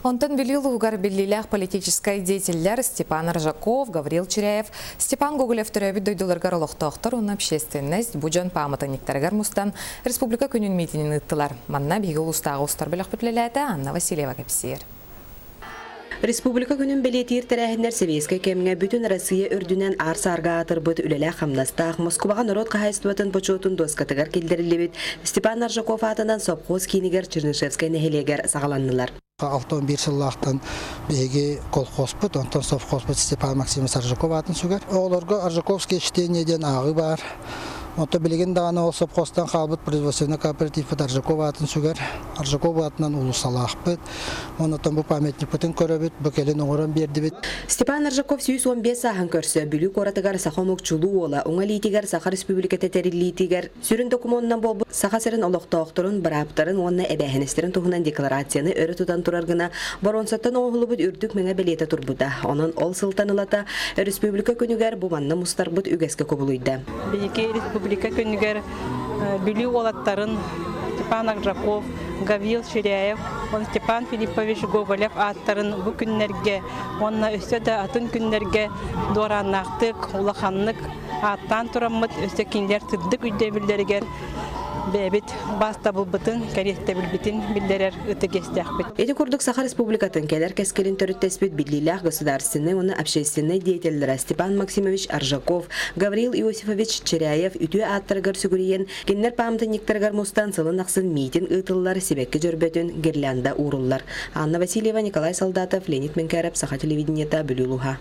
Онтон Бүлүү улууһугар биллиилээх политическай деятеллэр Степан Аржаков, Гаврил Чиряев, Степан Гоголев төрөөбүт дойдуларыгар олохтоохтор уонна общественность бу дьон пааматынньыктарыгар мустан Республика күнүн миитинин ыыттылар. Манна биһиги улуустааҕы устар бөлөхпүт үлэлээтэ, Анна Васильева кэпсиир. Республика күнүн бэлиэтиир тэрээһиннэр сэбиэскэй кэмҥэ бүтүн Россия үрдүнэн аар-саарга аатырбыт үлэлээх-хамнастаах Москубаҕа норуот хаһаайыстыбатын бочуотун дуоскатыгар киллэриллибит Степан Аржаков аатынан сопхуос киинигэр Чернышевскай нэһилиэгэр саҕаланнылар. 61 сыллаахтан биһиги колхозпут, онтон совхозпут Степан Максимович Аржаков аатын сүгэр. Оҕолорго Аржаковское чтение диэн ааҕыы баар. Онтон билигин даҕаны ол совхозтан хаалбыт производственный кооперативпыт Аржаков аатын сүгэр. Аржаков аатынан уулуссалаахпыт. Онтон бу памятникпытын көрөбүт, бу кэлин оҥорон биэрдибит. Степан Аржаков 115 сааһын көрсө Бүлүү куоратыгар саха омук чулуу уола уҥа илиитигэр Саха Республиката тэриллиитигэр сүрүн докумуонунан буолбут Саха сирин олохтоохторун бырааптарын уонна эбээһинэстэрин туһунан декларацияны өрө тутан турар гына боруонсаттан оҥоһуллубут үрдүк мэҥэ бэлиэтэ турбута. Онон ол сылтан ылата Республика күнүгэр бу манна мустарбыт үгэскэ кубулуйда. Биһиги Республика күнүгэр Бүлүү уолаттарын Степан Аржаков, Гаврил Ширяев, Степан Филиппович Гоголев ааттарын бу күннэргэ уонна өссө да атын күннэргэ дуорааннаахтык, улаханнык ааттаан тураммыт өссө кинилэр сырдык өйдөбүллэригэр бэйэбит бастабылбытын, кэриэстэбилбитин биллэрэр ытык иэстээхпит. Ити курдук Саха Республикатын кэлэр кэскилин төрүттэспит биллиилээх государственнай уонна общественнай деятеллэрэ Степан Максимович Аржаков, Гаврил Иосифович Чиряев үтүө ааттарыгар сүгүрүйэн, кинилэр пааматынньыктарыгар мустан сылын ахсын миитин ыытыллар, сибэкки дьөрбөтүн, гирлянда ууруллар. Анна Васильева, Николай Солдатов, Леонид Менкяров, Саха телевидениета, Бүлүү улууһа.